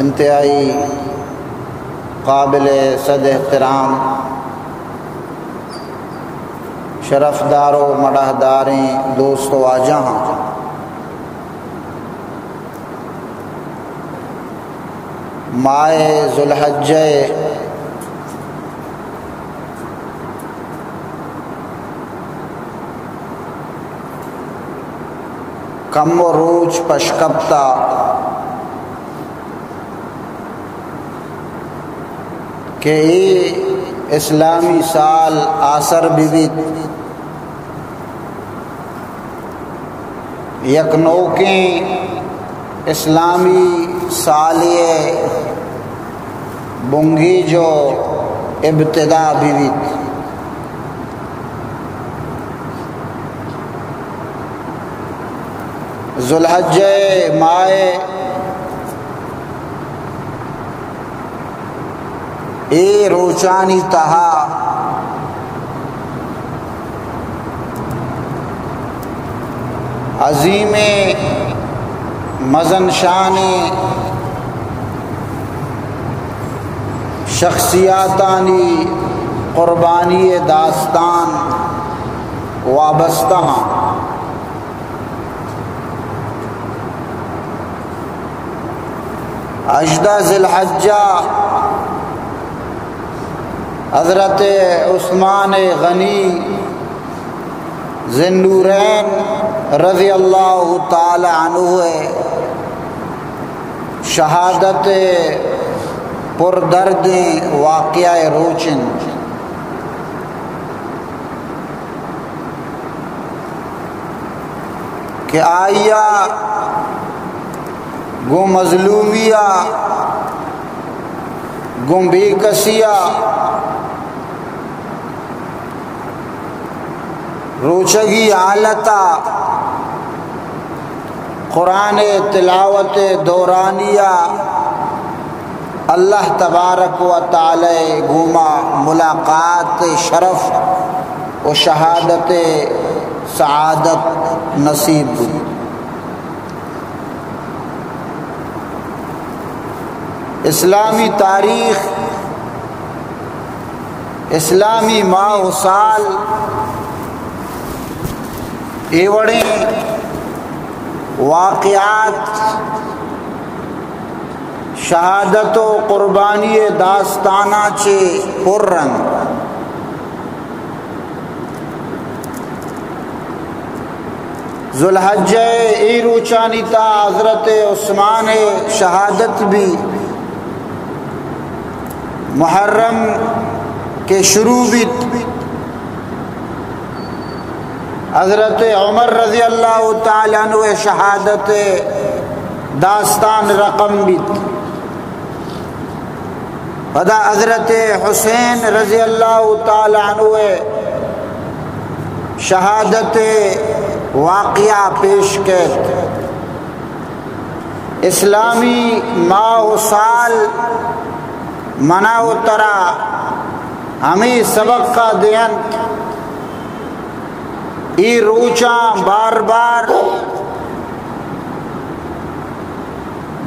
انتہائی قابل صد احترام، شرفدار و مڑاہداریں دوست و واجہاں، ماہ ذوالحجہ ءِ کمو روچ پشکپتہ کہ اے اسلامی سال آسر بہ بیت، یک نوکیں اسلامی سالے ءِ بنگیج و ابتدا بہ بیت۔ ذوالحجہ ءِ ماہ ءِ اے روچانی تہا عظیمیں مزن شانیں شخصیاتانی قربانی ءِ داستان وابستہ ہاں۔ ہژدہ ذی الحجہ حضرت عثمان غنی ذی النورین رضی اللہ تعالی عنہ ءِ شہادت ءِ پردردیں واقعہ ءِ روچ انت کہ آئی ءَ گوں مظلومی ءَ، گوں بے کسی ءَ، روچگی حالت ءَ قرآن ءِ تلاوت ءِ دورانی ءَ اللہ تبارک و تعالی ءِ گوما ملاقات ءِ شرف و شہادت ءِ سعادت نصیب بوت۔ اسلامی تاریخ، اسلامی ماہ و سال اے وڑیں واقعات، شہادت و قربانی ءِ داستاناں چہ پر انت۔ ذوالحجہ ءِ اے روچانی تہا حضرت عثمان ءِ شہادت بی، محرم کہ شروع بیت، حضرت عمر رضی اللہ تعالی عنہ ءِ شہادت ءِ داستان رقم بیت۔ پدا حضرت حسین رضی اللہ تعالی عنہ ءِ شہادت ءِ واقعہ پیش کیت۔ اسلامی ماہ و سال منا و ترا ہمے سبق ءَ دینت۔ اے روچاں بار بار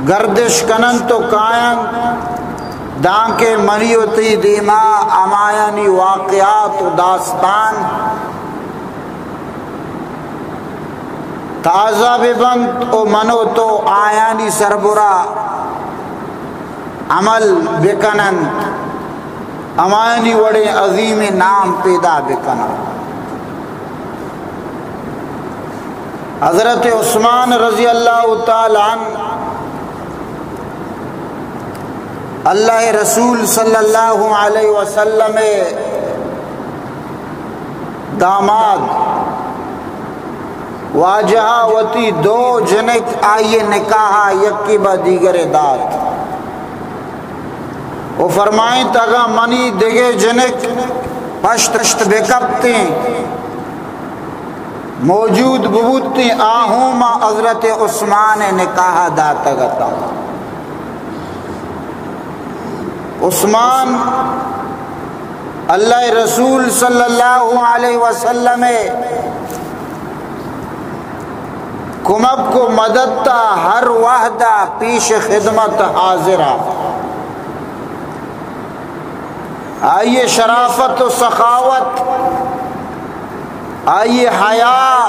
گردش کننت و کاینت، دانکہ منی و تئی دیما ہمایانی واقعات و داستان تازہ بہ بنت و من و تو آیانی سربرا عمل بکننت، ہمایانی وڑیں عظیمیں نام پیدا بکننت۔ حضرت عثمان رضی اللہ تعالی عنہ اللہ ءِ رسول صلی اللہ علیہ وسلم ءِ داماد، واجہ ءَ وتی دو جنک آئی ءِ نکاح ءَ یکے با دیگرے دات و فرمائینت، اگاں منی دگہ جنک پشت پشت بکپتیں، موجود ببوتیں، آ ہوں ما حضرت عثمان ءِ نکاح ءَ داتگ اتاں۔ عثمان اللہ ءِ رسول صلی اللہ علیہ وسلم ءِ کمک و مدد تا ہر وہدا پیش خدمت حاضرا۔ آئی شرافت و سخاوت، آئی حیا،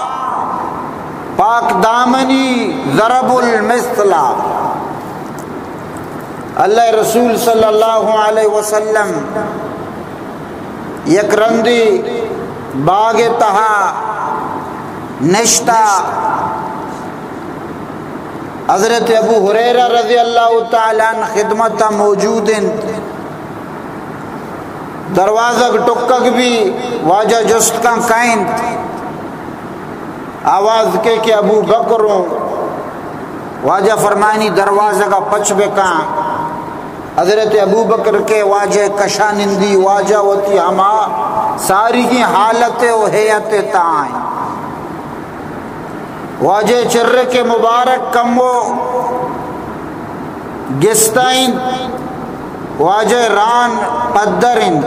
پاک دامنی، ضرب المثلا۔ اللہ رسول صلی اللہ علیہ وسلم یک رندی باغ تہا نشتا۔ حضرت ابو ہریرہ رضی اللہ تعالی عنہ خدمت موجود انت۔ دروازگ ٹکگ بی، واجہ جست کن کئے انت؟ آواز کے کہ ابو بکر اوں۔ واجہ فرمائنی دروازگ پچ بکاں۔ حضرت ابو بکر کے واجہ کشا نندی، واجہ وتی ہما ساریگیں حالت و ہیئت تائیں۔ واجہ چرک مبارک کمو گستا انت، واجہ ران پدر انت۔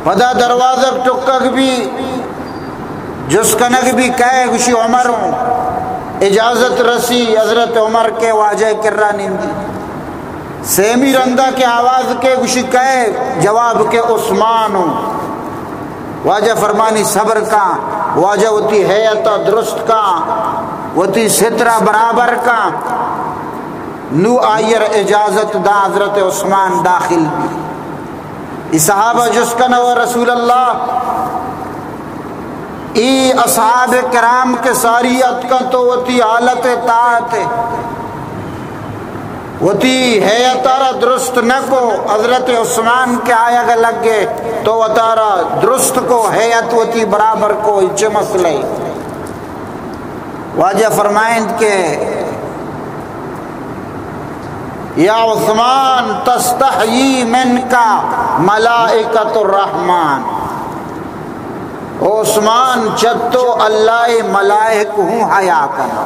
پدا دروازگ ٹکگ بی، جست کنگ بی کئے؟ گوشی عمر اوں۔ اجازت رسی، حضرت عمر کے واجہ کرا نندی۔ سیمی رندا کے آواز کے گوشی کئے؟ جواب کے عثمان اوں۔ واجہ فرمانی صبر کاں، واجہ وتی ہیئت درست کاں، وتی سترا برابر کاں۔ نو آئیر اجازت دا، حضرت عثمان داخل بی۔ ای صحابہ جست کنو رسول اللہ، ای اصحاب کرام کے ساری اتکن تو وتی حالت طاعت، وتی ہیئت را درست نہ کو، حضرت عثمان کے آیگ لگے تو وتارا درست کو، ہیئت وتی برابر کو، اچ مسئلہ۔ واجہ فرمائند کہ یا عثمان، تستحیی منک ملائکۃ الرحمن۔ او عثمان، چہ تو اللہ ملائک ہوں حیا کنا۔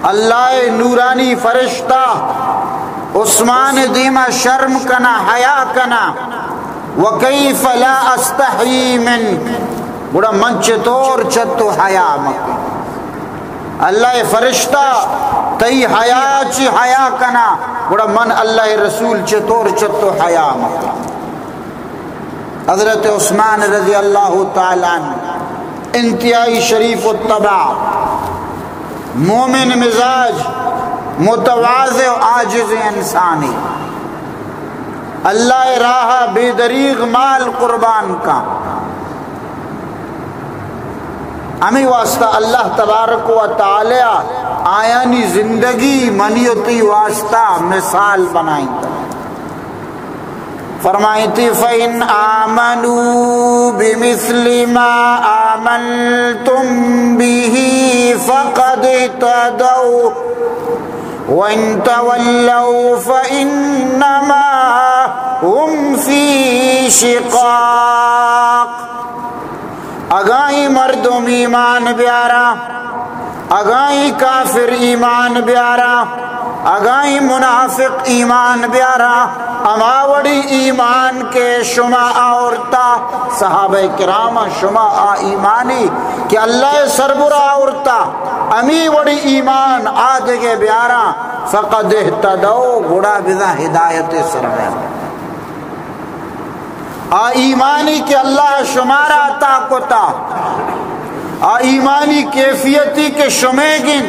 اللہ نورانی فرشتہ عثمان دیما شرم کنا، حیا کنا۔ وکیف لا استحیی منک، گڑا من چطور چہ تو حیا مکن؟ اللہ فرشتہ تئی حیا چی حیا کنا، گڑا من اللہ رسول چطور چہ تو حیا مکن؟ حضرت عثمان رضی اللہ تعالی عنہ انتہائی شریف الطبع، مومن مزاج، متواضع و عاجز انسانی، اللہ راہ بے دریغ مال قربان کا۔ ہمیں واسطہ اللہ تبارک و تعالی آیانی زندگی منی و تئی واسطہ مثال بنائیں۔ فرمائیتی، فَإِنْ آمَنُوا بِمِثْلِ مَا آمَنْتُمْ بِهِ فَقَدِ اهْتَدَوْا وَإِنْ تَوَلَّوْا فَإِنَّمَا هُمْ فِي شِقَاقٍ۔ اگاں ای مردم ایمان بیارا، اگاں ای کافر ایمان بیارا، اگاں ای منافق ایمان بیارا، ہما وڑی ایمان کہ شما آورتا، صحابہ کرام شما آ ایمانی کہ اللہ سربرا آورتا، ہمی وڑی ایمان آدگے بیارا، فقد اہتدوا، گڑا بزاں ہدایت سرا۔ آ ایمانی کہ اللہ شمارا عطا کتا، آ ایمانی کیفیتی کہ شمے گن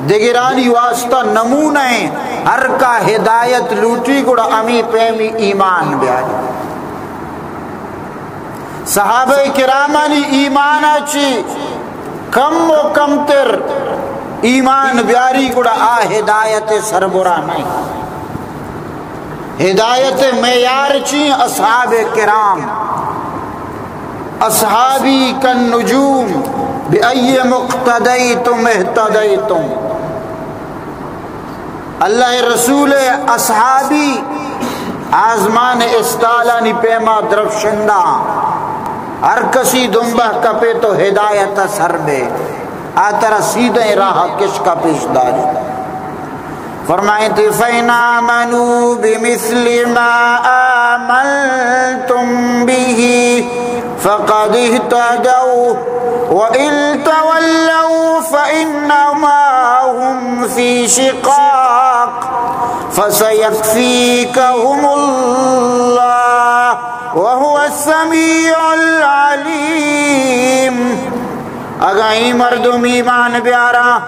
دگرانی واسطہ نمونہ ہیں۔ ہر کا ہدایت لوٹی گڑا ہمی پیمی ایمان بیاری۔ صحابہ کرامانی ایمانا چی کم و کمتر ایمان بیاری گڑا آ ہدایت سربرا نہیں۔ ہدایت معیار چی؟ اصحاب کرام، اصحابی کالنجوم، بأیہم اقتدیتم اہتدیتم۔ اللہ رسول اصحابی آزمان استالانی پیما درفشندہ، ہر کسی دنبہ کپے تو ہدایت سر بے، آ ترا سیدھیں راہ کشکا پیش داری۔ فرمائیتی، فَإِنْ آمَنُوا بِمِثْلِ مَا آمَنْتُمْ بِهِ فَقَدِ اهْتَدَوْا وَإِن تَوَلَّوْا فَإِنَّمَا هُمْ فِي شِقَاقٍ فَسَيَكْفِيكَهُمُ اللَّهُ وَهُوَ السَّمِيعُ الْعَلِيمُ۔ اگاں اے مردم ایمان بیاراں،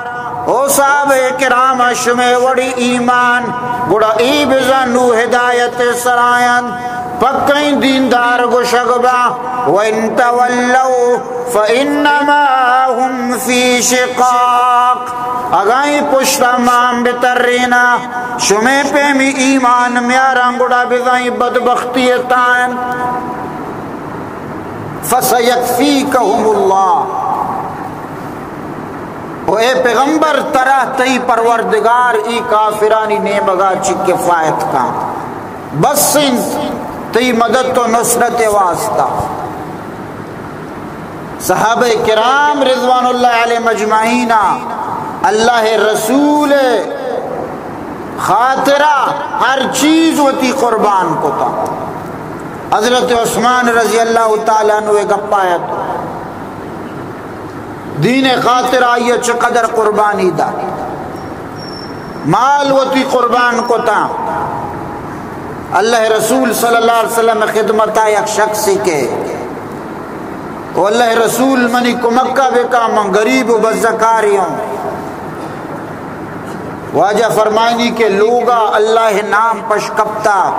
او صحابہ کرام، شمے وڑی ایمان، گڑا اے بزاں نوں ہدایت سرا انت، پکئیں دیندار گوشگ باں۔ وَإِن تَوَلَّوْا فَإِنَّمَا هُمْ فِي شِقَاقٍ۔ اگاں اے پشتا مان بتریناں، شمے پیمی ایمان میاراں، گڑا بزاں اے بدبختی تہا انت۔ فَسَيَكْفِيكَهُمُ اللَّهُ۔ او اے پیغمبر، ترا تئی پروردگار اے کافرانی نیمگا چہ کفایت کاں۔ بس انت تئی مدد و نصرت واسطہ۔ صحابہ کرام رضوان اللہ علیہم اجمعین اللہ رسول خاطرا ہر چیز وتی قربان کتا۔ حضرت عثمان رضی اللہ تعالی عنہ گپایت، دین خاطر آئی چقدر قربانی دا، مال وتی قربان کتا۔ اللہ رسول صلی اللہ علیہ وسلم خدمتا یک شخصی کہ، او اللہ رسول، منی کمکا بکا، من غریب و بزکاری ہوں۔ واجہ فرمائنی کہ لوگا اللہ نام پش کپتا،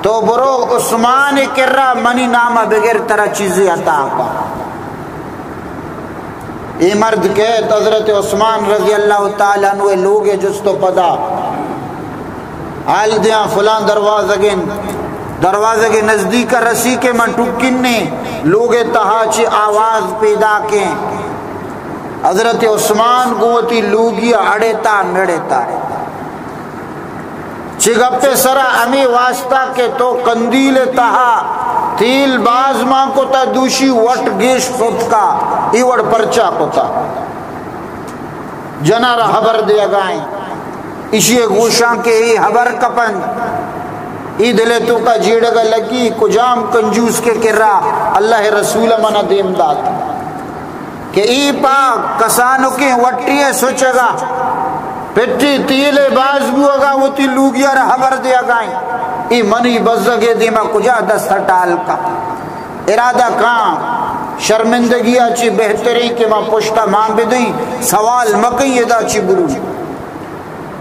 تو برو عثمان کرا، منی نام بگر، ترا چیزی عطا کا۔ اے مرد کیت، حضرت عثمان رضی اللہ تعالی عنہ لوگ جست و پدا حال دیاں، فلان دروازگیں، دروازگ نزدیک رسی کہ من ٹکنے، لوگ تہا چی آواز پیداکیں۔ حضرت عثمان گوں وتی لوگی اڑتا مڑتا۔ چہ گپے سرا ہمے واسطہ کہ تو قندیل تہا تیل باز مان کتا، دوشی وٹ گیش ستکا، اے وڑ پرچا کتا؟ جنارا حبر دیگائیں، اشی گوشاں کہ اے حبر کپن، اے دلے توکا جیڑگا لگی، کجام کنجوس کے کرا اللہ رسول منا دیم دات۔ کہ اے پا کسانکیں وٹی ء سچگا پٹی تیل ء باز بوگا وتی لوگی ء را حبر دیگائیں، اے منی بزگ ء دیما کجا دست ء ٹال کا۔ ارادہ کاں شرمندگی ء چی بہتریں کہ ما پشتا مان بدیں، سوال مکیں ادا چی برو۔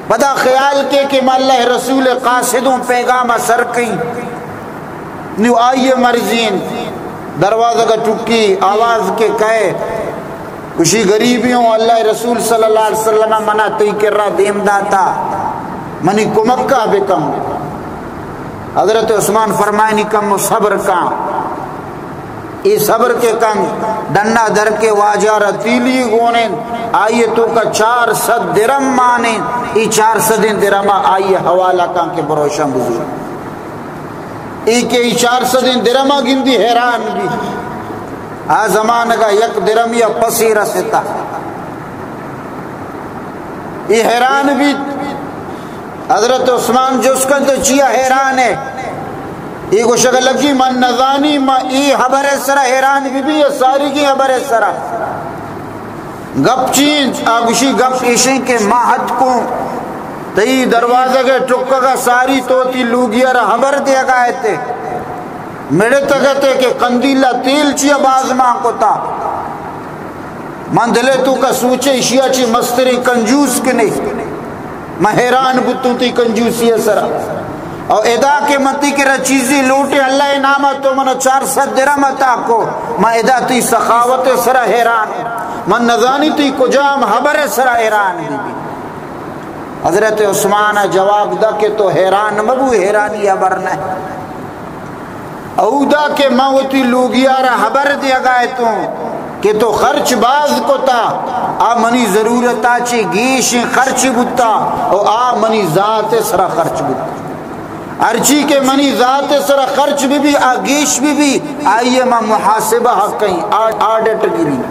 پدا خیال کے کہ ما اللہ رسول قاصدوں پیغام سر کئیں۔ نو آئی مرضی انت۔ دروازگ ٹکی، آواز کے کئے؟ گوشی غریبی ہوں، اللہ رسول صلی اللہ علیہ وسلم منا تئی کرا دیم داتا، منی کمکا بکن۔ حضرت عثمان فرمائنی کم و صبر کن۔ اے صبر کے کن، ڈنا در کے واجہ را تیلی گونین، آئی توکا چار سد درم مانین، اے چار سدیں درم آئی حوالہ کن کہ بروشن بزور۔ اے کہ اے چار سدیں درم گندی حیران بی۔ آ زمانگا یک درم یا پسی رستا۔ اے حیران بی۔ حضرت عثمان جست کن تو چیا حیران ہے؟ اے گوشگ لگی من نزانی، ما اے حبر سرا حیران بی بی یا ساری کی حبر سرا۔ گپ چی انت؟ آ گوشی گپ ایشیں کہ ما حد کو تئی دروازگ ٹکگا ساری تو تی لوگی را حبر دیگا ایتے۔ مڑتگتے کہ قندیلا تیل چیا باز مان کتا۔ من دلے توکا سوچے، ایشیا چی مستریں کنجوس کنے۔ من حیران بوتوں تی کنجوسی سرا۔ او ادا کہ من تی کرا چیزی لوٹے، اللہ ناما تو من چار سد درم عطا کو، من ادا تی سخاوت سرا حیران۔ من نزانی تی کجام حبر سرا حیران بی بی۔ حضرت عثمان جواب دا کہ تو حیران مبو، حیرانی حبر نہ۔ اودا کہ من وتی لوگیا را حبر دیگا اتوں کہ تو خرچ باز کتا، آ منی ضرورتا چی گیشیں خرچ بوتا، او آ منی ذات سرا خرچ بوتا۔ ہرچی کہ منی ذات سرا خرچ بی بی، آ گیش بی بی، آئیے ما محاسبہ کئیں، آ-، آڈٹ گری۔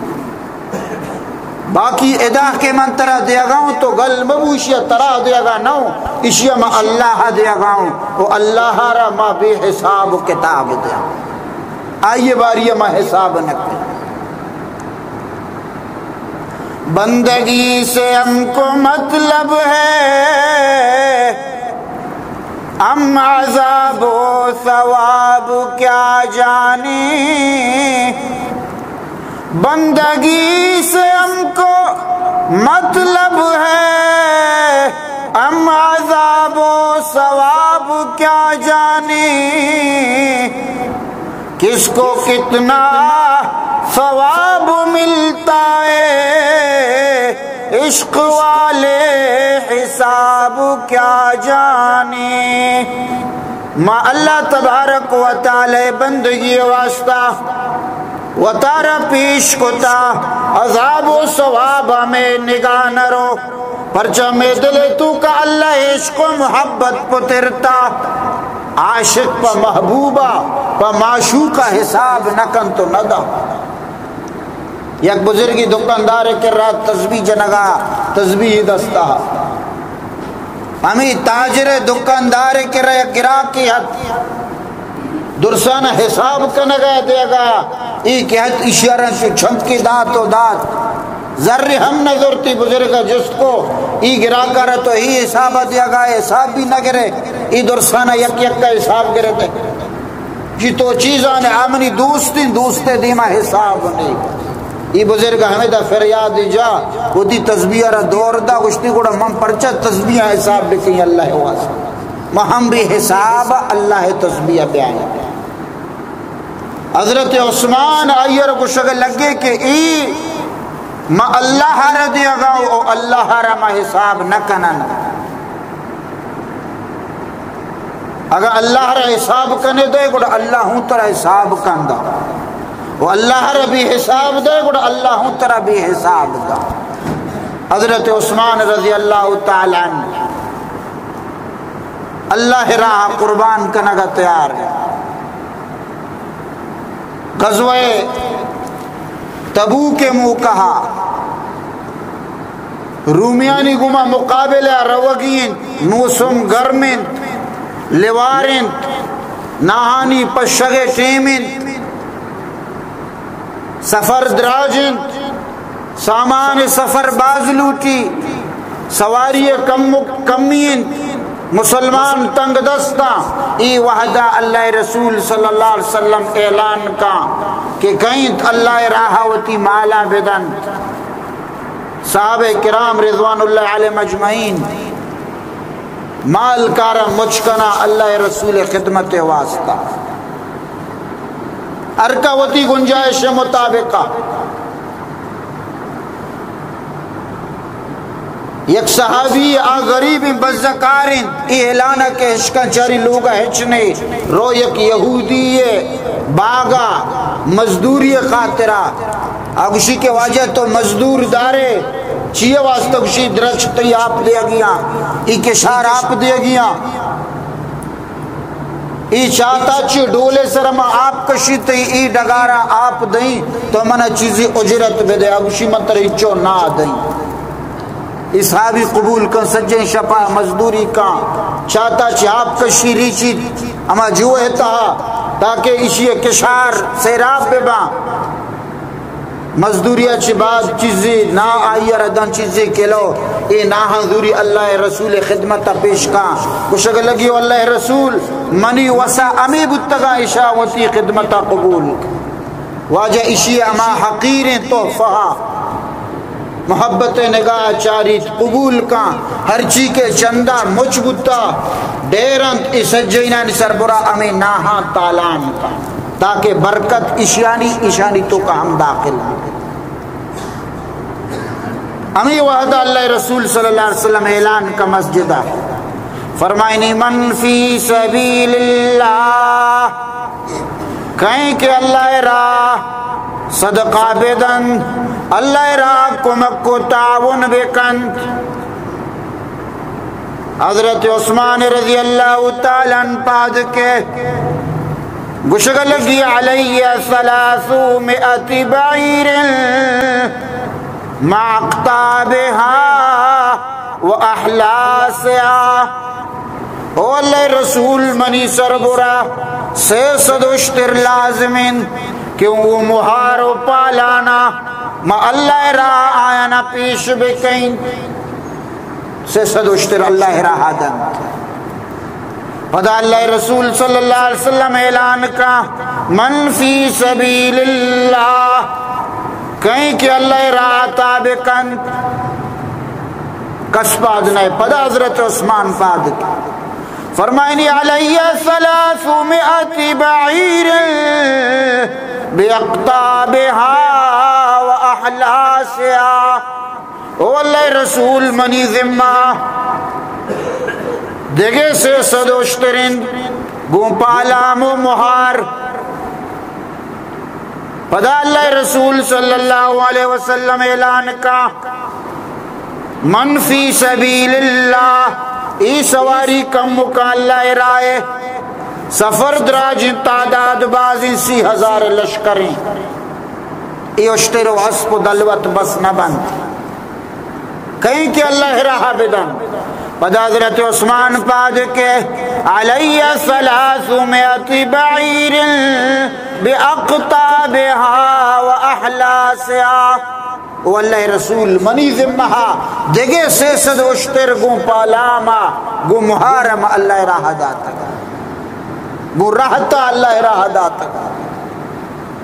باقی ادا کہ من ترا دیگا ہوں تو گل مبوشی، ترا دیگا نہ ہوں، اشی ما اللہ دیگا ہوں، او اللہ را ما بے حساب و کتاب دیا، آئیے باری ما حساب نہ کریں۔ بندگی سے ہم کو مطلب ہے، ہم عذاب و ثواب کیا جانیں۔ بندگی سے ہم کو مطلب ہے، ہم عذاب و ثواب کیا جانیں۔ کس کو کتنا ثواب ملتا ہے، عشق والے حساب کیا جانیں۔ ما اللہ تبارک و تعالی بندگی واسطہ وتارا پیش کتا، عذاب و ثواب ہمیں نگاہ نہ رو، پرچہ ہمیں دل تو کا اللہ عشق و محبت پترتا۔ عاشق پہ محبوبہ، پہ معشوقہ حساب نہ کن تو نہ دا۔ یک بزرگی دکاندار کرا تسبیح جنگا، تسبیح دستا۔ ہمیں تاجر دکاندار کرا یک گراکی ہت، درسان حساب کنگا دیگا، ای کہ ہت اشارہ سے چھمکی دات و دات۔ زر ہم نہ زرتی، بزرگ جست کو، ای گراکا را تو ہی حساب دیگا، حساب بھی نہ گرے، ای درسانا یک یک کا حساب گرے دے۔ جی تو چیزاں آ منی دوستیں، دوست دیما حساب نہیں۔ ای بزرگ ہمیں دا فریاد جا، وتی تسبیح را دور دا، گشتی گڑا من پرچہ تسبیح حساب بکیں اللہ واسطہ۔ ما ہم بھی حساب اللہ تسبیح بیائیں۔ حضرت عثمان آئی را گشگ لگے کہ ای ما اللہ را دیگا و اللہ را ما حساب نہ کنن۔ اگر اللہ را حساب کنے دے، گڑا اللہ ہوں ترا حساب کن دا۔ و اللہ را بھی حساب دے، گڑا اللہ ہوں ترا بھی حساب دا۔ حضرت عثمان رضی اللہ تعالی عنہ اللہ راہ قربان کنگا تیار ہے۔ غزوہ تبوک موقع رومیانی گوما مقابلہ روگی انت، موسم گرم انت، لیوار انت، ناہانی پشگ ٹیم انت، سفر دراج انت، سامان سفر باز لوٹی، سواری کم، کمی انت، مسلمان تنگ دستاں۔ ای وحدہ اللہ رسول صلی اللہ علیہ وسلم اعلان کا کہ کئینت اللہ راہ وتی مالا بدنت۔ صحابہ کرام رضوان اللہ علیہم اجمعین مال کارا مچ کنا اللہ رسول خدمت واسطہ۔ ہر کا وتی گنجائش مطابقہ۔ یک صحابی آ غریب بزکار انت، ای اعلان کہ اشکاں چاری لوگا ہچ نے، رو یک یہودی باغا مزدوری خاطرا۔ آ گوشی کہ واجہ تو مزدور دارے، چیئے واسطہ؟ گوشی درچک تئی آپ دیگیاں، ای کشار آپ دیگیاں۔ ای چاتا چی ڈولے سر ما آپ کشی تئی ای ڈگارا آپ دئیں تو منا چیزی اجرت بدے۔ آ گوشی من ترا ہچو نہ دئیں۔ ای صحابی قبول کن، سجیں شپا مزدوری کن، چاتا چی آپ کشی ریچی ہما جوہ تہا تاکہ اشی کشار سیراب بباں۔ مزدوری ء چہ بعد چیزے ناہ آئی ء را داں، چیزے کلو، اے ناہاں زوری اللہ ء رسول ء خدمت ء پیش کاں۔ گوشگ لگی، او اللہ ء رسول، منی وسا ہمے بوتگاں، اشاں وتی خدمت ء قبول کن۔ واجہ اشی ء ہما حقیریں تحفہ ء محبت ء نگاہ ء چاریت، قبول کاں۔ ہرچی کہ چندہ مچ بوتا، ڈیر انت، اے سجینانی سربرا ہمے ناہاں تالان کاں۔ تاکہ برکت اشانی، اشانی توکا ہم داخل بہ۔ ہمے وہدا اللہ رسول صلی اللہ علیہ وسلم اعلان کا مسجدا، فرمائنی، من فی سبیل اللہ، کہیں کہ اللہ راہ صدقہ بدن، اللہ راہ کمک و تعاون بکن۔ حضرت عثمان رضی اللہ تعالی عنہ پاد کے گشگ لگی، علی ثلاثمائة بعیر مع اقطابها و احلاسها۔ او اللہ رسول، منی سربرا سئے سد اشتر لازم انت کہ او مہار و پالانا ما اللہ ءِ راہ آیانا پیش بکئیں، سئے سد اشتر اللہ ءِ راہ دنت۔ پدا اللہ ءِ رسول صلی اللہ علیہ وسلم اعلان کا، من فی سبیل اللہ، کئیں کہ اللہ ءِ راہ تابع کنت، کس پاد نہ۔ پدا حضرت عثمان پاد کے۔ فرمائنی، علی ثلاثمائة بعیر باقطابها واحلاسها۔ او اللہ ءِ رسول، منی ذمہ دگہ سئے سد اشتر انت، گوں پالام و مہار۔ پدا اللہ ءِ رسول صلی اللہ علیہ وسلم اعلان کا، من فی سبیل اللہ، اے سواری کمکا اللہ ءِ راہ ءَ، سفر دراجیں، تعداد بازیں، سی ہزار لشکریں، اے اشتر و اسپ و دلوت بس نہ بنت۔ کئیں کہ اللہ ءِ راہ بدن۔ پدا حضرت عثمان پاد کے، علی ثلاثمائة بعیر باقطابها واحلاسها۔ او اللہ ءِ رسول، منی ذمہ ءَ دگہ سئے سد اشتر گوں پالاما، گوں مہارا اللہ ءِ راہ داتگ، گوں راحتا اللہ ءِ راہ داتگ۔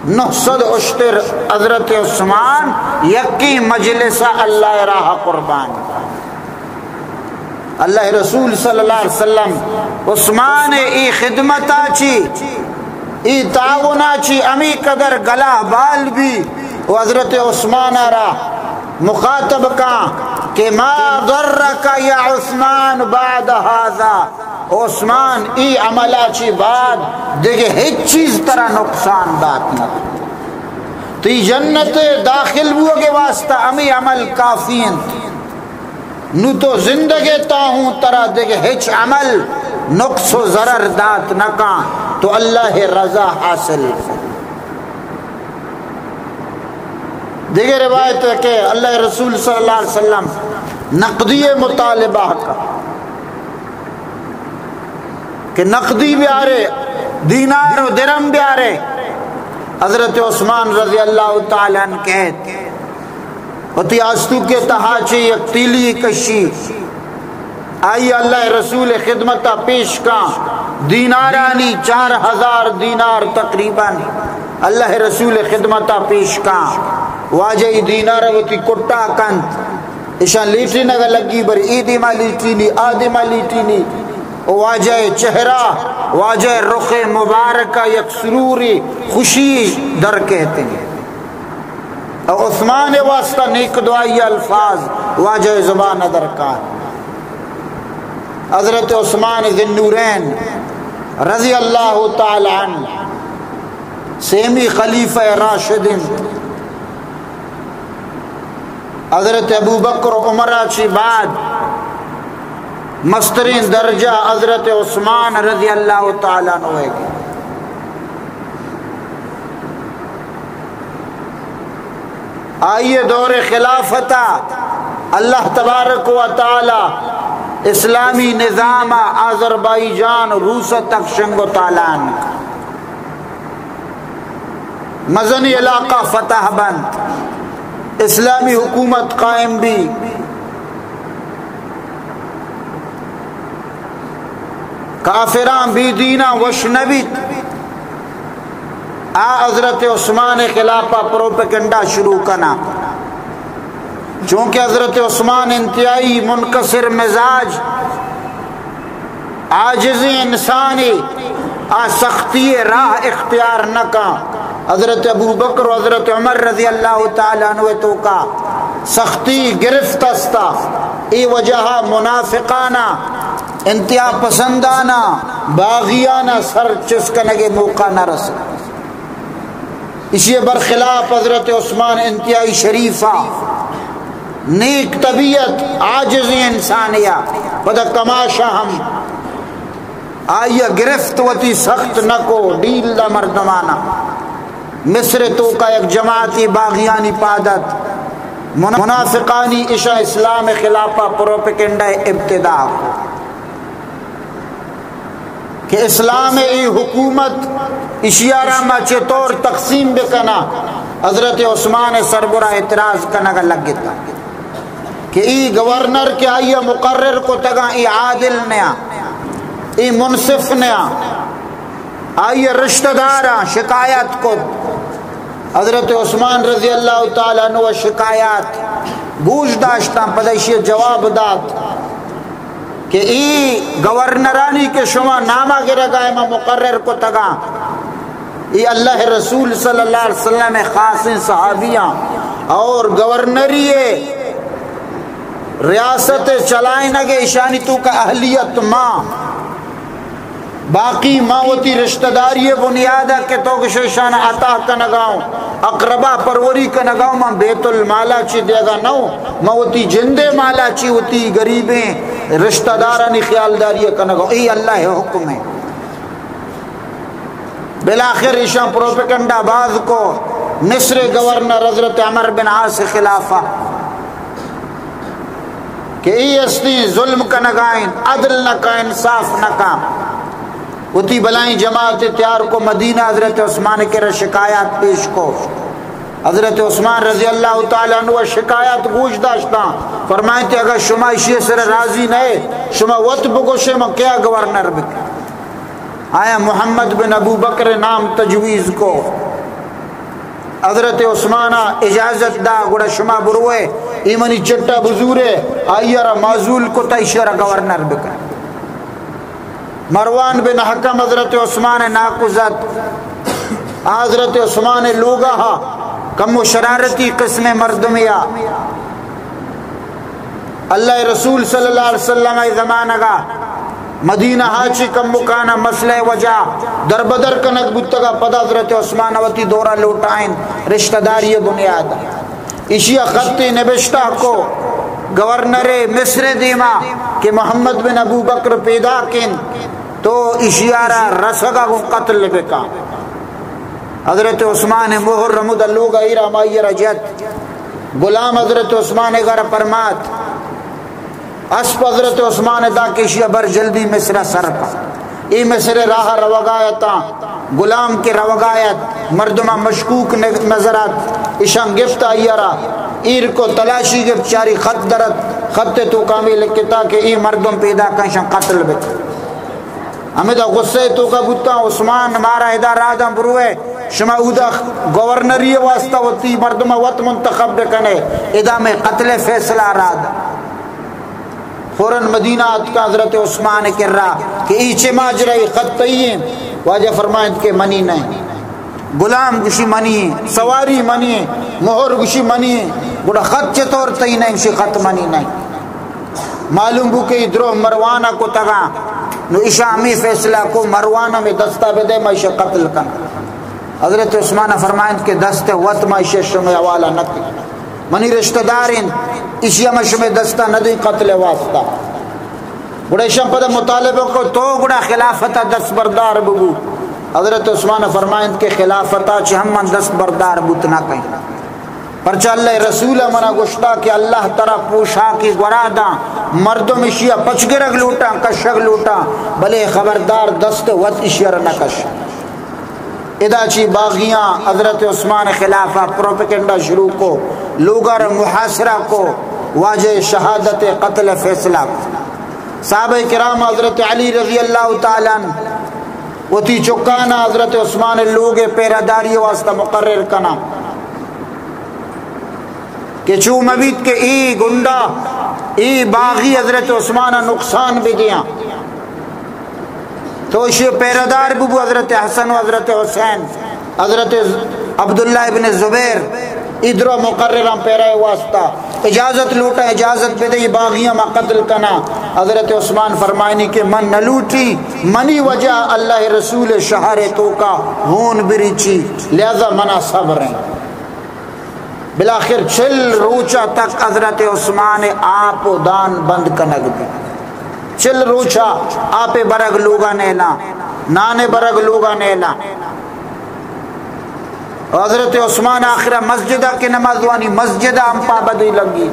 نہ سد اشتر حضرت عثمان یکیں مجلس ءَ اللہ ءِ راہ ءَ قربان۔ اللہ ءِ رسول صلی اللہ علیہ وسلم عثمان ءِ اے خدمت ءَ چی، اے تعاون ءَ چی ہمے قدر گلہ بال بی و حضرت عثمان ءَ را مخاطب کاں کہ ما ضرک یا عثمان بعد هذا، عثمان، اے عمل ءَ چی بعد دگہ ہچ چیز ترا نقصان دات نہ۔ تئی جنت ءِ داخل بوگ ءِ واسطہ ہمے عمل کافی انت۔ نوں تو زندگ ئے تا ہوں ترا دگہ ہچ عمل نقص و ضرر دات نہ کاں، تو اللہ ءِ رضا حاصل۔ دگہ روایت ہے کہ اللہ ءِ رسول صلی اللہ علیہ وسلم نقدی مطالبہ کا کہ نقدی بیارے، دینار و درم بیارے۔ حضرت عثمان رضی اللہ تعالی عنہ کہت، وتی آستونک ءِ تہا چہ یک تیلی کشی، آئی اللہ ءِ رسول ءِ خدمت ءَ پیش کاں، دینارانی چار ہزار دینار تقریباً اللہ ءِ رسول ءِ خدمت ءَ پیش کاں۔ واجہ اے دینار ءَ وتی کٹا کنت، اشاں لیٹینگ ءَ لگی، بر اے دیما لیٹینی، آ دیما لیٹینی۔ و واجہ ءِ چہرہ، واجہ ءِ رخ مبارک ءَ یک سرورے، خوشی در کہتیں۔ و عثمان ءِ واسطہ نیک دعائی الفاظ واجہ ءِ زبان ءَ در کاں۔ حضرت عثمان ذی النورین رضی اللہ تعالی عنہ سیمی خلیفہ راشد انت۔ حضرت ابوبکر و عمر ءَ چی بعد مستریں درجہ حضرت عثمان رضی اللہ تعالی عنہ ءَ۔ آئی ءِ دور خلافت ءَ اللہ تبارک و تعالی اسلامی نظام ءَ آذربائیجان و روس ءَ تک شنگ و تالان۔ مزنیں علاقہ فتح بنت، اسلامی حکومت قائم بی۔ کافراں بے دیناں وش نہ بیت، آ حضرت عثمان ءِ خلاف ءَ پروپیگنڈا شروع کناں، چونکہ حضرت عثمان انتہائی منکسر مزاج، عاجزیں انسانے، آ سختی ءِ راہ اختیار نہ کاں۔ حضرت ابوبکر و حضرت عمر رضی اللہ تعالی عنہ ءِ توکا سختی گرفت استا، اے وجہ ءَ منافقاناں، انتہا پسنداناں، باغیاناں سر چست کنگ ءِ موقع نہ رسیت۔ ایشی ءِ برخلاف حضرت عثمان انتہائی شریف ءَ، نیک طبیعت، عاجزیں انسانے ءَ، پدا کماشاں ہم آئی ءَ گرفت، وتی سخت نہ کو، ڈیل دا مردماناں۔ مصر ءِ توکا یک جماعتی باغیانی پاد ات، من-، منافقانی، اشاں اسلام ءِ خلاف ءَ پروپیگنڈا ءِ ابتدا کو کہ اسلام ءِ اے حکومت، اشی ءَ را ما چطور تقسیم بکناں، حضرت عثمان سربرا اعتراض کنگ لگتا کہ ای گورنر کہ آئی مقرر کتگاں، ای عادل نیا، ای منصف نیا، آئی رشتہ داراں شکایت کت۔ حضرت عثمان رضی اللہ تعالی عنہ شکایت گوش داشتاں، پدا ایشی جواب دات کہ ای گورنرانی کہ شما ناما گرگا ما مقرر کتگاں، ای اللہ رسول صلی اللہ علیہ وسلم خاصیں صحابیاں اور گورنری ریاست چلائنگ ایشانی توکا اہلیت ما، باقی ما وتی رشتہ داری بنیاد کہ تو گشے ایشان عطا کنگاؤں، اقربا پروری کنگاؤں، من بیت المالا چی دیگا نو، من وتی جندے مالا چی وتی غریبیں رشتہ دارانی خیالداری کنگاؤں۔ ای اللہ حکم ہے۔ بالاخر ایشاں پروپیگنڈا باز کو مصر گورنر حضرت عمر بن عاص خلافا کہ ای استی ظلم کنگائیں، عدل نہ کا، انصاف نہ کا۔ وتی بلائیں جماعت تیار کو، مدینہ حضرت عثمان کرا شکایات پیش کو۔ حضرت عثمان رضی اللہ تعالی عنہ شکایات گوش داشتاں، فرمائیں کہ اگر شما اشی سر راضی نہ، شما وت بگوشے من کیا گورنر بکن۔ آیا محمد بن ابو بکر نام تجویز کو۔ حضرت عثمان اجازت دا، گڑا شما بروے، ای منی چٹا بزورے، آئی را معزول کو تا ایشی را گورنر بکن۔ مروان بن حکم حضرت عثمان ناکوزت، حضرت عثمان لوگا ہا کمو شرارتی قسم مردمیا۔ اللہ رسول صلی اللہ علیہ وسلم ء زمانگا مدینہ ہا چی کمکانا مسئلہ وجہ دربدر کنگ بوتگا، پدا حضرت عثمان وتی دورا لوٹائن رشتہ داری بنیاد۔ ایشی خط نبشتہ کو گورنر مصر دیما کہ محمد بن ابو بکر پیدا کن تو ایشی را رسگا گوں قتل بکا۔ حضرت عثمان مہر رمد لوگ ایرا مائی را جت۔ غلام حضرت عثمان گھر پرمات، اسپ حضرت عثمان دا کہ ایشی بر جلدی مصر سر کا۔ ای مصر راہ روگایتاں، غلام کے روگایت، مردمہ مشکوک نظرات، ایشان گفت آئی را ایر کو تلاشی گفت چاری خط درت، خط تو کامی لکھتا کہ ای مردم پیدا کن ایشان قتل بکن۔ ہمدا غصہ توکا بوتاں، عثمان مارا ادا راداں بروے، شما اودا گورنری واسطہ وتی مردم وت منتخب بکنے، ادا میں قتل فیصلہ راد۔ فوراً مدینہ اتکا حضرت عثمان کرا کہ ای چے ماجرا، ای خط تئی ہیں؟ واجہ فرمائند کہ منی نہیں۔ غلام گشی منی، سواری منی، مہر گشی منی، گڑا خط چطور تئی نہیں؟ گشی خط منی نہیں۔ معلوم بو کہ ای دروہ مروان ء کتگاں، نو ایشاں ہمے فیصلہ کو مروان ہمے دستا بدے، ما ایشاں قتل کن۔ حضرت عثمان فرمائند کہ دست وت ما ایشی شمے حوالہ نہ کن، منی رشتہ دار انت، ایشی ما شمے دستا نہ دیں قتل واسطہ۔ گڑا ایشاں پدا مطالبہ کو تو گڑا خلافت دست بردار ببو۔ حضرت عثمان فرمائند کہ خلافت چہ ہم من دست بردار بوت نہ کن۔ پرچا اللہ رسول منا گشتا کہ اللہ ترا پوشاکی گورا داں، مردم اشیا پچ گرگ لوٹاں، کشگ لوٹاں، بلے خبردار دست وت اشیا را نہ کش۔ ادا چی باغیاں حضرت عثمان خلافا پروپیگنڈا شروع کو، لوگا را محاصرہ کو، واجہ شہادت قتل فیصلہ کو۔ صحابہ کرام حضرت علی رضی اللہ تعالی عنہ وتی چکانا حضرت عثمان لوگ پیرہ داری واسطہ مقرر کنا۔ کہ چو مبیت کہ ای گنڈا، ای باغی حضرت عثمان نقصان بدیاں۔ تو اشی پیرہ دار ببو، حضرت حسن و حضرت حسین، حضرت عبداللہ ابن زبیر، ادرو مقرران پیرہ واسطہ۔ اجازت لوٹا، اجازت بدے، ای باغیاں ما قتل کنا۔ حضرت عثمان فرمائنی کہ من نہ لوٹی، منی وجہ اللہ رسول شہر توکا ہون بریچی، لہذا منا صبر ہیں۔ بالاخر چل روچا تک حضرت عثمان آپ و دان بند کنگ بی۔ چل روچا آپ برگ لوگا نیلا، نان برگ لوگا نیلا۔ حضرت عثمان آخرا مسجدا کہ نماز وانی، مسجدا ہم پابندی لگی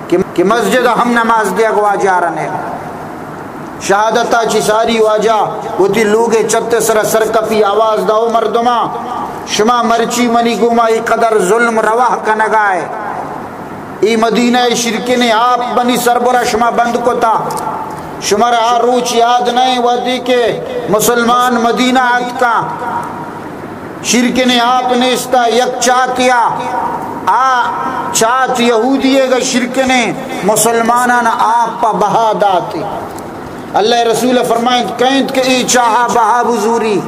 کہ، کہ مسجدا ہم نماز دے اگوا جارا نیلا۔ شہادتا چی ساری واجہ وتی لوگے چت سرا سرکپی آواز داو مردماں، شما مرچی منی گوما ای قدر ظلم روا کنگائے۔ ای مدینہ شرکنے آپ منی سربرا شما بند کتا۔ شمارا آ روچ یاد نئے وہدی کہ مسلمان مدینہ اتکا۔ شرکنے آپ نیستا، یک چاتیا، آ چات یہودی گا شرکنے مسلمانان آپ پہ بہا داتے۔ اللہ رسول فرمائنت، کئنت کہ ای چاہا بہا بزوری،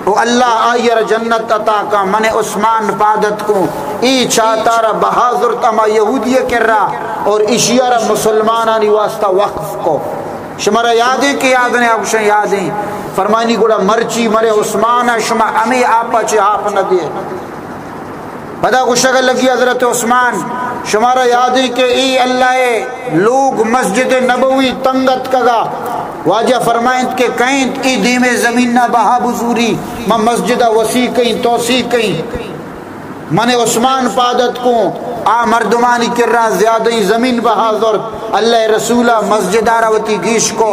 او اللہ آئی را جنت عطا کا، من عثمان پادت کو، ای چاتارا بہا زرت اما یہودی کرا اور اشیارا مسلمانانی واسطہ وقف کو۔ شمارا یادیں کہ یاد نئے؟ آ گوشن یادیں۔ فرمانی، گڑا مرچی مرے عثمان شما ہمیں آپا چے آپ نہ دے۔ پدا گوشگ لگی حضرت عثمان، شمارا یادیں کہ ای اللہ لوگ مسجد نبوی تنگ اتکگا؟ واجہ فرمائنت کہ کئنت ای دیمے زمین نہ بہا بزوری، من مسجد وسیع کئیں، توسیع کئیں۔ من عثمان پادت کو، آ مردمانی کرا زیادہ زمین بہا زرت، اللہ رسول مسجد آرا وتی گیش کو۔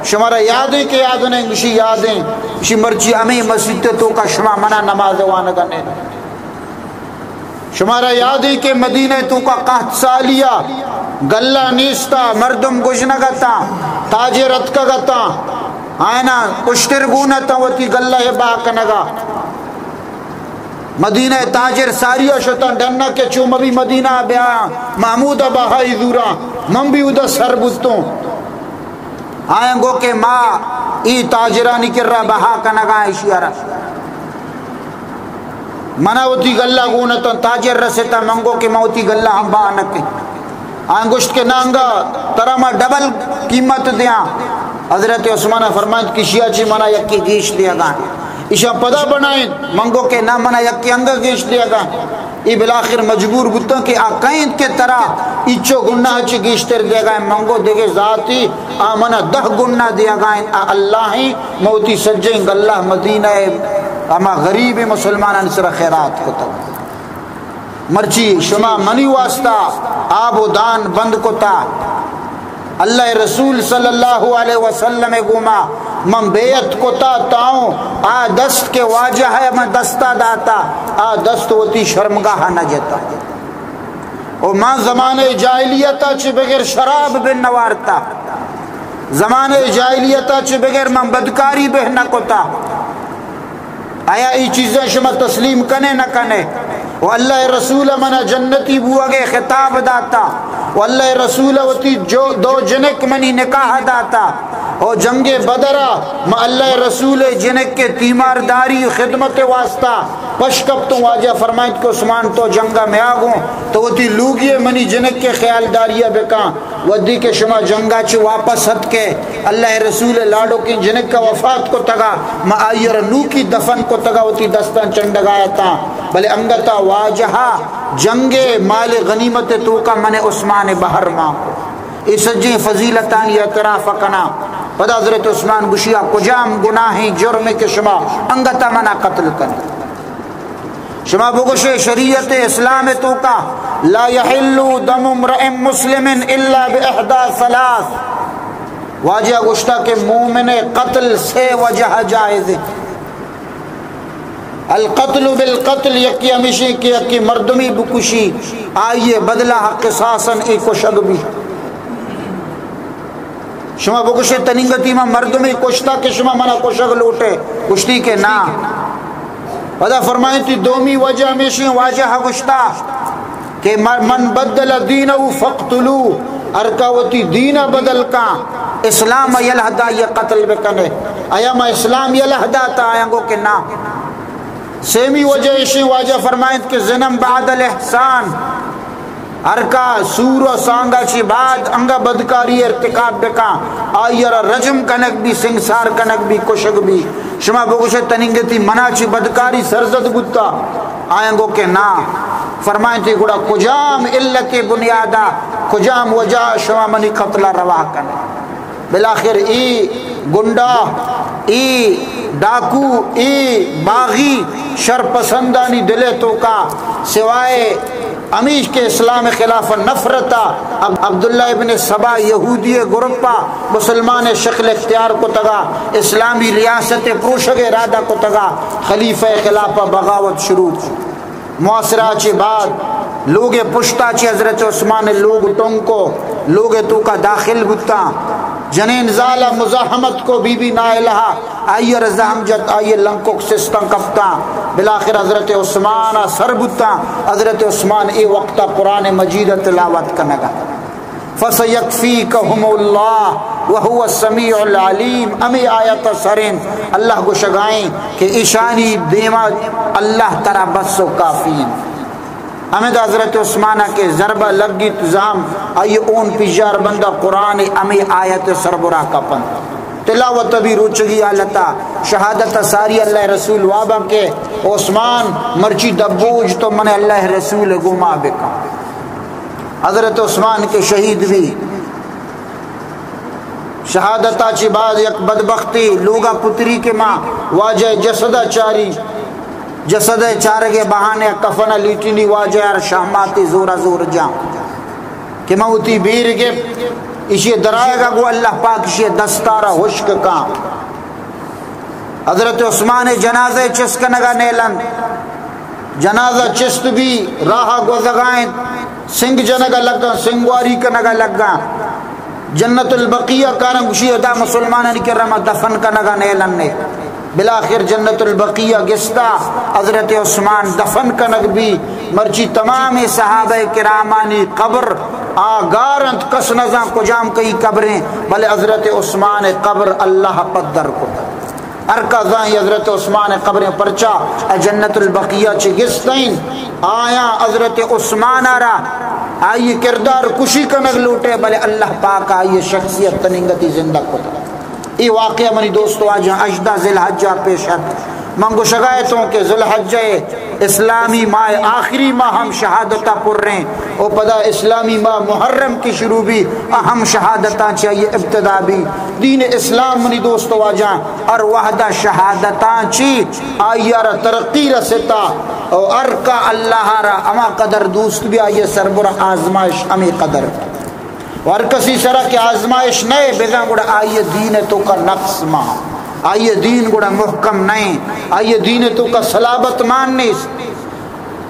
شمارا یادیں کہ یاد نئے؟ گوشی یادیں۔ گوشی مرچی ہمیں مسجد توکا شما منا نماز وانگا نے۔ شمارا یادیں کہ مدینہ توکا قحط سالیا، گلہ نیستا، مردم گژنگ اتاں، تاجر اتکگ اتاں، آینا اشتر گون اتاں وتی گلہ بہا کنگا۔ مدینہ تاجر ساریا شتاں ڈنا کہ چو مبی مدینہ بیا، محمود بہائی زوراں، من بھی ادا سر بوتوں۔ آیاں گو کہ ما ای تاجرانی کرا بہا کنگا اشیارا۔ منا وتی گلہ گون اتاں، تاجر رستا، من گو کہ ما وتی گلہ ہم بہا نکیں۔ آیاں گوشت کہ نا انگا ترا ما ڈبل قیمت دیاں۔ حضرت عثمان فرمائنت کہ اشیا چی منا یکی گیش دیگا۔ اشاں پدا بنائیں، من گو کہ نا منا یکی انگا گیش دیگا۔ ای بالاخر مجبور بوتاں کہ آ کئیں کہ ترا ایچو گناہ چی گیشتر دیگا۔ من گو دگہ ذاتی آ منا دہ گناہ دیگا۔ آ اللہ ہیں، من وتی سجیں گلہ مدینہ ہما غریب مسلمانان سر خیرات کتگ۔ مرچی شما منی واسطہ آب و دان بند کتا۔ اللہ رسول صلی اللہ علیہ وسلم گوما من بیعت کتا تاؤں آ دست کہ واجہ ہے من دستا داتا، آ دست وتی شرمگاہ نہ جتا۔ و من زمانہ جاہلیتا چہ بغیر شراب بہ نوارتا، زمانہ جاہلیتا چہ بغیر من بدکاری بہ نہ کتا۔ آیا ای چیزاں شما تسلیم کنے نہ کنے؟ و اللہ رسول منا جنتی بوگے خطاب داتا، و اللہ رسول وتی جو دو جنک منی نکاح داتا، و جنگ بدرا ما اللہ رسول جنک کے تیمارداری خدمت واسطہ پش کپتوں۔ واجہ فرمائنت کہ عثمان تو جنگا میاگوں، تو وتی لوگی منی جنک کے خیالداری بکاں۔ وھدی کہ شما جنگا چہ واپس اتکے، اللہ رسول لاڈوکیں جنک ء وفات کتگا، ما آئی ء را نوکی دفن کتگا، وتی دستاں چنڈگا اتاں، بلے انگتا واجہا جنگ ء مال غنیمت ء توکا من عثمان ء بہر مان کو۔ اے سجیں فضیلتانی اعتراف کناں۔ پدا حضرت عثمان گوشیا، کجام گناہیں جرمے کہ شما انگتا منا قتل کنے؟ شما بگوشے شریعت اسلام توکا، لا یحل دم امرئ مسلم الا باحدی ثلاث۔ واجہ گوشتا کہ مومن قتل سے وجہ جائز ہے۔ القتل بالقتل، یکی ہمیشی کہ یکی مردمی بکشی، آئیے بدلہ قصاصاً ای کشگ بھی۔ شما بگوشے تنینگتی ما مردمے کشتا کہ شما منا کشگ لوٹے؟ گوشتی کہ نا۔ پدا فرمائیں تی دومی وجہ ہمیشی، واجہ گوشتا کہ من، من بدل دینہ فاقتلوہ، ہر کا وتی دین بدل کا، اسلام یلہ دا یہ قتل بکنے۔ آیا ما اسلام یلہ داتا؟ آیا گو کہ نا۔ سیمی وجہ ایشی، واجہ فرمائیں کہ زنا بعد الاحسان، ہر کا سور و سانگا چی بعد انگا بدکاری ارتکاب بکا، آئی را رجم کنگ بی، سنگسار کنگ بی، کشگ بی۔ شما بگوشے تنینگتی منا چی بدکاری سرزد بوتا؟ آیاں گو کہ نا۔ فرمائیں تی گڑا کجام علت بنیادا، کجام وجہ شما منی قتل روا کنے؟ بالاخر ای گنڈا، ای ڈاکو، ای باغی شرپسندانی دل ء توکا سوائے ہمیش کہ اسلام خلاف نفرت ء اب-، عبداللہ ابن سبا یہودی گروپا مسلمان شکل اختیار کتگا، اسلامی ریاست پروشگ ارادہ کتگا، خلیفہ خلافا بغاوت شروع کو۔ محاصرہ چہ بعد لوگ پشتا چہ حضرت عثمان لوگ ٹنگ کو، لوگ توکا داخل بوتاں۔ جنین زالا مزاحمت کو، بی بی نائلہ آئی ء را زہم جت، آئی ء لنکک سستاں کپتاں۔ بلاخر حضرت عثمان ء سر بوتاں۔ حضرت عثمان اے وقت ء قرآن مجید ء تلاوت کنگ ء۔ فسیکفیکہم اللہ وہو السمیع العلیم۔ ہمے آیت ء سر انت، اللہ گوشگائیں کہ ایشانی دیما اللہ ترا بس و کافی انت۔ ہمدا حضرت عثمان ء کہ ضربہ لگیت زہم، آئی اون پژار بندہ قرآن ہمے آیت سربرا کپنت۔ تلاوت بھی روچگی حالتا، شہادت ساری اللہ رسول وابا کہ عثمان مرچی دبوج تو من اللہ رسول گما بکن۔ حضرت عثمان کے شہید بھی۔ شہادتا چی بعد یک بدبختی لوگا پتری کہ ما واجہ جسدا چاری، جسد چارگ بہانے کفن لیٹینی واجہ ار شہماتی زورا زور جا کہ ما وتی بیر گپ ایشی درائے گا گو اللہ پاک ایشی دستارا ہشک کان۔ حضرت عثمان جنازہ چست کنگا نیلن، جنازہ چست بھی راہ گوزگائیں، سنگ جنگا لگا، سنگواری کنگا لگا۔ جنت البقیع کارن گوشی ادا مسلمانانی کرا ما دفن کنگا نیلن نے۔ بلاخر جنت البقیع گستا حضرت عثمان دفن کنگ بھی۔ مرچی تمام صحابہ کرامانی قبر آگار انت، کس نزان کجام کئی قبریں، بلے حضرت عثمان قبر اللہ پدر کو۔ ہر کا زاں حضرت عثمان قبریں پرچا ء جنت البقیع چہ گستین آیاں حضرت عثمان ء را آئی کردار کشی کنگ لوٹے، بلے اللہ پاک آئی شخصیت تننگتی زندگ کتا۔ اے واقعہ منی دوست واجہ ہژدہ ذی الحجہ پیش ات۔ من گوشگا اتوں کہ ذی الحجہ اسلامی ماہ آخری ماہ ہم شہادتا پریں، او پدا اسلامی ماہ محرم کی شروع بھی اہم شہادتاں چاہیے ابتدا بھی۔ دین اسلام منی دوست واجہ ہر وحدہ شہادتاں چی آئی را ترقی رستا، او ہر کا اللہ را ہما قدر دوست بھی آئی سربر آزمائش ہمیں قدر۔ و ہر کسی سرا کہ آزمائش نئے بزاں گڑا آئی دین توکا نقص مان، آئی دین گڑا محکم نئے، آئی دین توکا صلابت مان نیست۔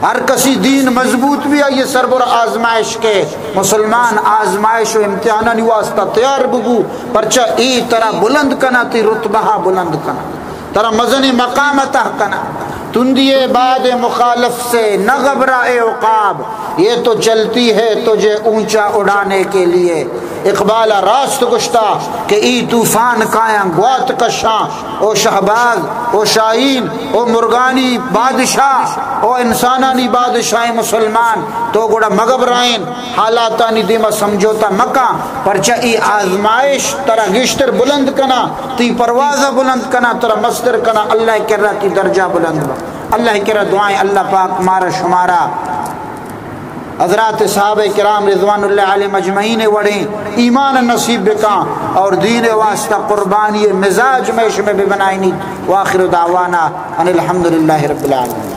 ہر کسی دین مضبوط بھی آئی سربر آزمائش کے۔ مسلمان آزمائش و امتحانانی واسطہ تیار ببو، پرچا ای ترا بلند کنا، تی رتبہ بلند کنا، ترا مزنی مقام عطا کنا۔ تندی بعد مخالف سے نہ گھبرا اے عقاب، یہ تو چلتی ہے تجھے اونچا اڑانے کے لیے۔ اقبال راست گشتا کہ ای طوفان کایاں گوات کشاں، او شہباز، او شاہین، او مرگانی بادشاہ، او انسانانی بادشاہ مسلمان، تو گڑا مگبرائیں، حالاتانی دیما سمجھوتا مکاں، پرچا ای آزمائش ترا گیشتر بلند کنا، تی پرواز بلند کنا، ترا مستر کنا، اللہ کرا تی درجہ بلند با۔ اللہ کرا دعائیں، اللہ پاک مارا شمارا حضرات صحابہ کرام رضوان اللہ علیہم اجمعین وڑیں ایمان نصیب بکاں اور دین واسطہ قربانی مزاج میں شمے ببنائینیت۔ وآخر دعوانا ان الحمدللہ رب العالمین۔